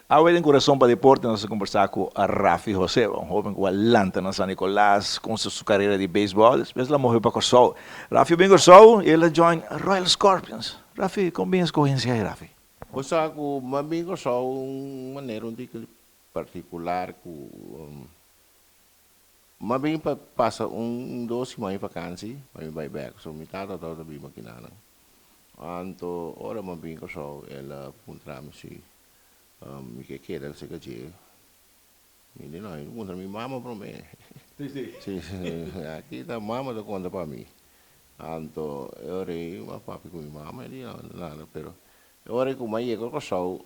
Awe den Kurason pa Deporte nos a kombersá ku Rafi José, un hóben ku a lanta na San Nicolas, kumsa su karera di beisbòl, despues el a move pa Kòrsou. Rafi a bin Kòrsou i el a join Royal Scorpions. Rafi, kon bin e skohensia ei, Rafi? Bo sa ku mi a bin Kòrsou un manera un tiki partikular ku mi a bin pa pasa un dos siman di vakansi pa mi bai bèk. So mi tata tabata biba kinanan. Anto ora mi a bin Kòrsou el a puntra mi si mi ke keda serka dje. Mi di no, mi puntra mi mama promé. Si, aki ta mama ta konta pa mi. Anto e ora ei mi a papia ku mi mama, e di no, nada, pero e ora ku mi a yega Kòrsou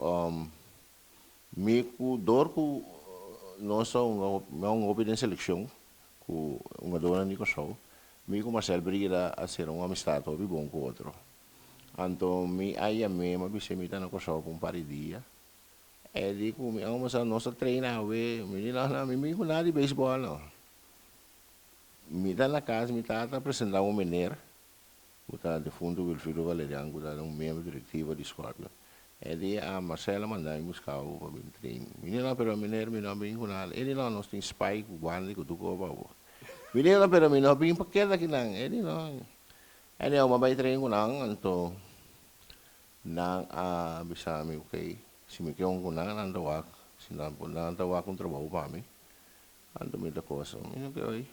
mi ku dor ku nos a hunga, mi a hunga hopi den selekshon ku hungadónan di Kòrsou, mi ku Marcel Brigida a sera un amistat hopi bon ku otro. Anto mi a yam'é, mi a bis'é mi ta na Kòrsou pa un par di dia. E di ku mi, amo sa nos a train awe. Mi di, no, no, mi bin ku nada di beisbòl no. Mi ta na kas, mi tata a presentá un mener ku ta defuntu Wilfrido Valerian ku ta un miembro direktivo di Scorpion. E di, a Marcel a manda mi buska bo pa bin train. Mi di, no, pero mener mi no a bin ku nada. E di, no, nos tin spike ku guante ku tur kos pa bo. Mi di, no, pero mi no a bin pa keda akinan. E di, no. Anyhow, mi a bai train ku nan, anto Nan a bisa mi, ok, si mi ke un ku nan, nan ta wak, si nan por, nan ta wak un trabou pa mi. Anto mi ta kosa, mi no ke oi.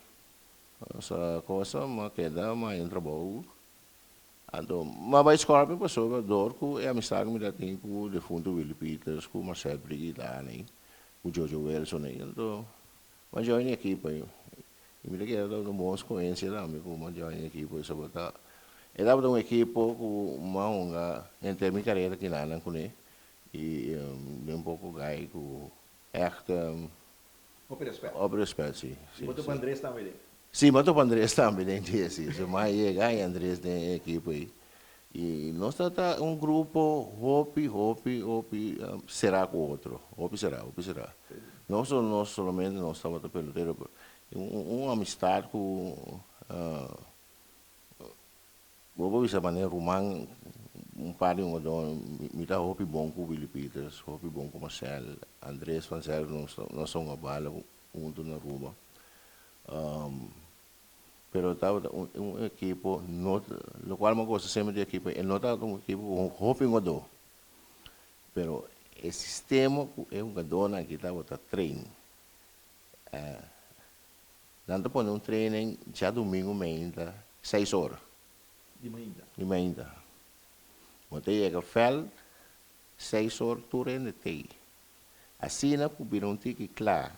Sa kosa, mi a keda, mi a haña un trabou. Anto mi a bai Scorpion pasobra dor ku e amistad ku mi ta tin ku defunto Willy Peters, ku Marcel Brigida nei, ku Jojo Wilson nei, anto mi a join e ekipo ei. I mi ta kere ta un bon skohensia tambe ku mi a join e ekipo ei soba ta e tabata un ekipo ku mi a hunga henter mi karera kinanan kuné i den poko gai ku ègt Hopi rèspèt. Hopi rèspèt si. I bo topa Andres tambe den? Si mi a topa Andres tambe den dje si. So mi a yega haña Andres den e ekipo ei. I nos tabata un grupo hopi hopi hopi será ku otro, hopi será, hopi será. No so no solamente nos tabata pelotero, pero un amistad ku bo por bisa manera ruman un par di hungadó, mi ta hopi bon ku Willy Peters, hopi bon ku Marcel, Andres van Zijl nos nos a hunga bala huntu na Aruba. Pero tabata un un ekipo no lokual mi a gosa semper di e ekipo e no tabata un ekipo ku hopi hungadó pero e sistema ku e hungadónan aki tabata train nan ta pone un training djadumingu meinta seis ora Di mainta. Di mainta bo ta yega vèlt seis or tur hende tei asina ku bira un tiki kla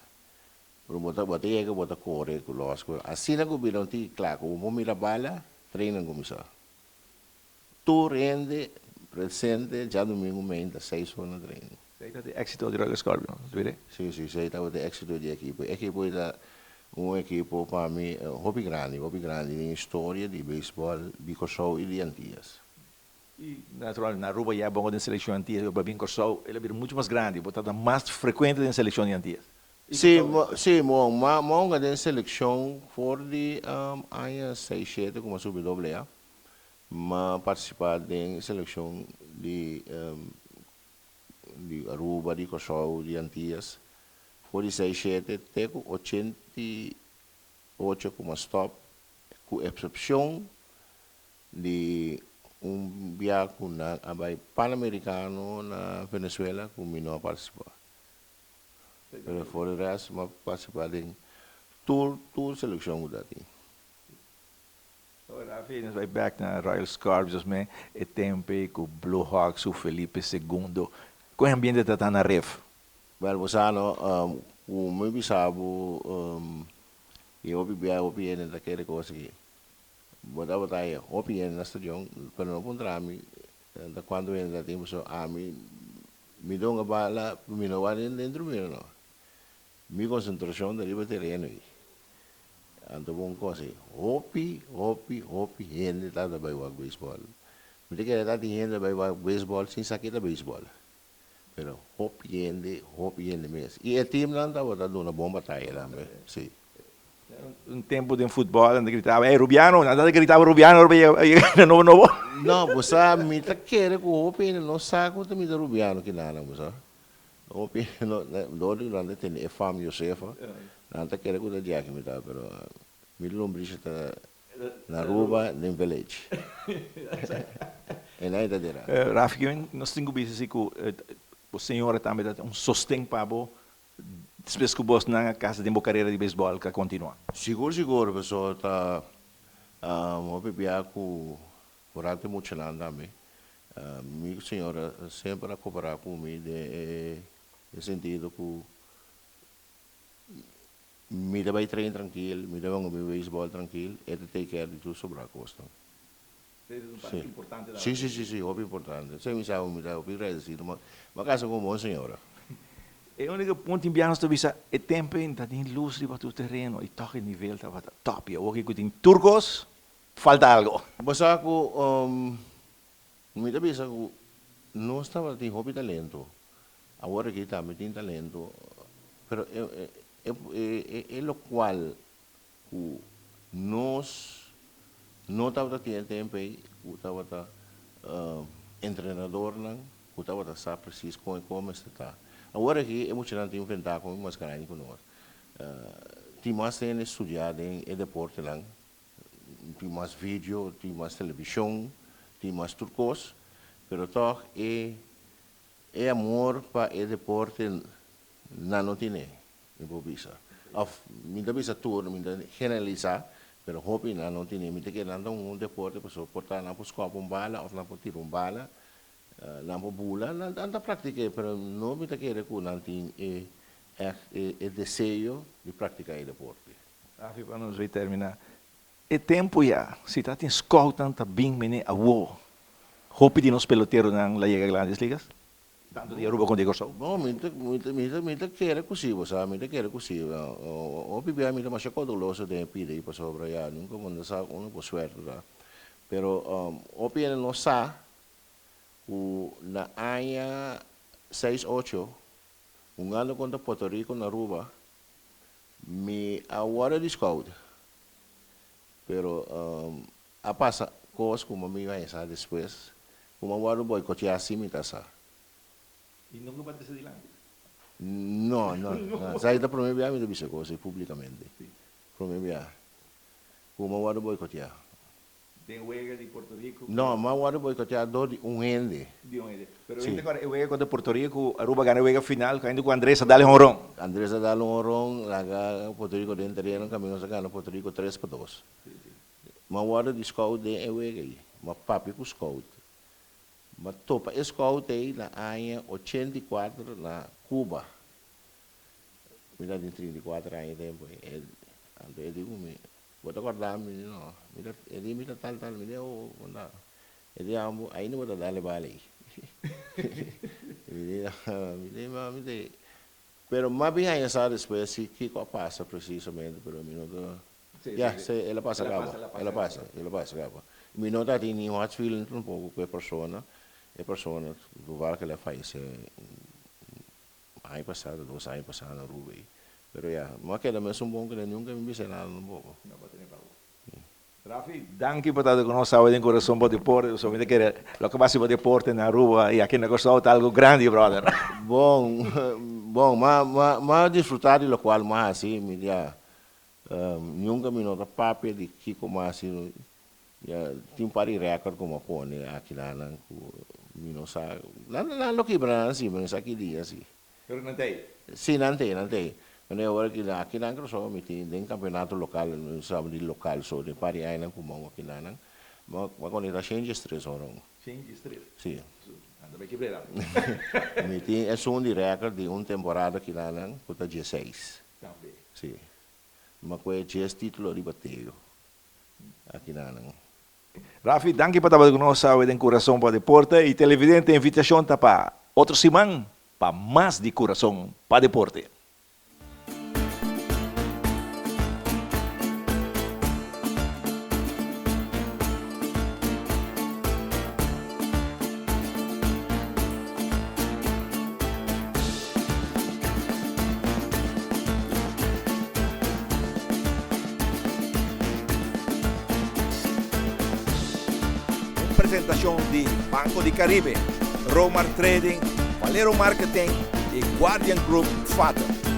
Pero bo ta bo ta yega bo ta kore ku los ku asina ku bira un tiki kla ku bo por mira bala treinen kuminsá. Tur hende presente djadumingu meinta seis or na treinen. Esei ta di éxito di Royal Scorpions, wiri? Si, si, esei tabata e éxito di ekipo. E ekipo ei ta un ekipo pa mi hopi grandi, hopi grandi den historia di beisbòl di Kòrsou i di Antias. I natural na Aruba ya bongo den selekshon Antias, pero bin Kòrsou el a bira muchu mas grandi, bo tabata mas frekuente den selekshon di Antias. Sí, sí, bon, ma ma hunga den selekshon for di aña seis shete ku mi a subi doble A, mi a partisipá den selekshon di di Aruba, di Kòrsou, di Antias, for di seis shete te ku 88 ku mi a stòp, ku eksepshon di un bia ku nan a bai Panamericano na Venezuela ku mi no a partisipá. Pero for di rest mi a partisipá den tur tur selekshon ku ta tin. So Rafi, nos bai bek na Royal Scorpions me e tempu ei ku Blue Hawks ku Felipe Segundo. Kon e ambiente ta ta na Rif? Wel bo sa no, ku mi bisa bo i hopi bia hopi hende ta kere kos aki. Bo tabata haña hopi hende na stadion, pero no puntra mi ta kuantu hende ta tin pasobra ami mi donga bala mi no wak den tribuna no. Mi konsentrashon ta riba tereno ei. Anto bo un kos ei, hopi, hopi, hopi hende tabata bai wak beisbòl. Mi ta kere ta tin hende bai wak beisbòl sin sa ke ta beisbòl. Pero hopi hende, hopi hende mes. I e teamnan tabata duna bon bataya tambe, si. Un tempu den futbòl nan ta gritaba, Ey Rubiano! Nan ta gritaba Rubiano ora pa yega nobo nobo. No, bo sa, mi ta kere ku hopi hende no sa ku ta mi ta Rubiano kinanan, bo sa. Hopi no dor di nan ta tende e fam Josefa nan ta kere ku ta Jacky mi ta pero mi lombrishi ta na Aruba den village e nan ta dera. Rafi nos tin ku bisa si ku bo señora tambe ta un sosten pa bo despues ku bos nan a kasa den bo karera di beisbòl ka kontinuá. Sigur sigur pasobra ta hopi bia ku Durante muchanan tambe, mi señora semper a cooperá cu mi den e sentido cu mi ta bay train trankil, mi ta hunga mi beisbol trankil, e ta take care di tur sobrá cosnan. Sí. Sí, sí, sí, sí, hopi importante. Esei mi sa cu mi ta hopi agradecido. Mi a casa cu un bon señora. E unico punto tin biaha nos ta bisa e tempo ei ta tin luz riba tur tereno y toch e nivel tabata top. Y awor cu tin tur cos, Falta algo. Bo sa ku mi ta bisa ku nos tabatin hopi talento, awor aki tambe tin talento, pero e lokual ku nos no tabata tin e tempu ei ku tabata entrenadornan ku tabata sa presis kon e kon mester ta. Awor aki e muchanan tin enfrentá ku mas grandi ku nos. Tin mas hende studiá den e deportenan. Tin mas video, tin mas televishon, tin mas tur kos, pero tòg e e amor pa e deporte nan no tine, mi por bisa. Òf mi ta bisa tur, mi ta generalisá, pero hopi nan no tine. Mi ta kere nan ta un deporte pasobra por ta nan por skòp un bala òf nan por tira un bala, nan por bula, nan ta praktik'é, pero no mi ta kere ku nan tin e ègt e deseo di praktiká e deporte. Rafi pa nos bay termina e tempo ya si ta tin scoutnan ta bin mene awo hopi di nos peloteronan la yega Grandes Ligas tanto di Aruba como di Corsou. Bon mi ta mi ta mi ta mi ta kere cu si bo sa mi ta kere cu si hopi bia mi ta masha codoloso den e pida pasobra ya nunca bo no sa unda bo suerte ta pero hopi hende no sa cu na aña seis ocho hungando contra Puerto Rico na Aruba Mi a wòrdu di scout, pero a pasa kos ku mi a sa despues, ku mi a wòrdu boikoteá sin mi ta sa. I nunka bo a trese dilanti? No, no, no. Esaki ta promé bia mi ta bisa kos ei públikamente. Promé bia ku mi a wòrdu boikoteá. Den wega di Puerto Rico. No, m'a wòrdu boikoteá dor di un hende. Di un hende. Pero hende kòrda e wega kontra Puerto Rico, Aruba gana e wega final, kaminda ku Andres a dal e honron. Andres a dal un honron, laga Puerto Rico den tereno, kaminda nos a gana Puerto Rico tres pa dos. M'a wòrdu di scout den e wega ei. M'a papia ku scout. M'a topa e scout ei na aña 84 na Cuba. Mi tabatin 34 aña e tempu ei. Anto e di ku mi. Bo ta kòrda mi? No. Mi ta, e di mi ta tal tal. Mi di, oh, bo ta. E di, amo, ainda bo ta dal e bala ei. Mi di, mi di, ma mi di. Pero mas bin haña sa despues si kiko a pasa presisamente, pero mi no ta. Ya, si, el a pasa kaba. El a pasa, el a pasa kaba. Mi no ta tin ni hard feeling tampoco ku e persona. E persona, toevallig el a fayesé Aña pasado, dos aña pasado na Aruba ei. Pero ya, mi a keda mesun bon kende, nunca mi bisa nada tampoco. No pa tene pabor. Rafi, danki pa ta ku nos awe den Kurason pa Deporte. Pasobra mi ta kere loke a basa pa deporte na Aruba i aki na Kòrsou ta algu grandi, brother. Bon, bon, m'a, m'a, m'a disfruta di lokual m'a hasi. Mi ya, nunca mi no ta papia di kiko m'a hasi. Ya tin un par di record ku mi a pone aki nan ku mi no sa, nan nan lo kibra nan si, mi no sa ki dia si. Pero nan ta ei? Si, nan ta ei, nan ta ei. Pero e ora ki aki nan Kòrsou mi tin den kampeonato lokal, mi sa di lokal so, den par di añanan ku mi aki nan, mi a konekta shen diestres ora. Shen diestres? Si. Nan ta bai kibra e rapi. Mi tin esun di record di un temporada aki nan ku ta dieseis. Tambe? Si. Mi a kohe dies titulo riba teo. Akinanan. Rafi, danki pa tabata ku nos awe den Kurason pa Deporte i televidente invitashon ta pa otro siman pa mas di Kurason pa Deporte. Un presentacion di Banco di Caribe, Romar Trading, Valero Marketing y. E Guardian Group Fatum.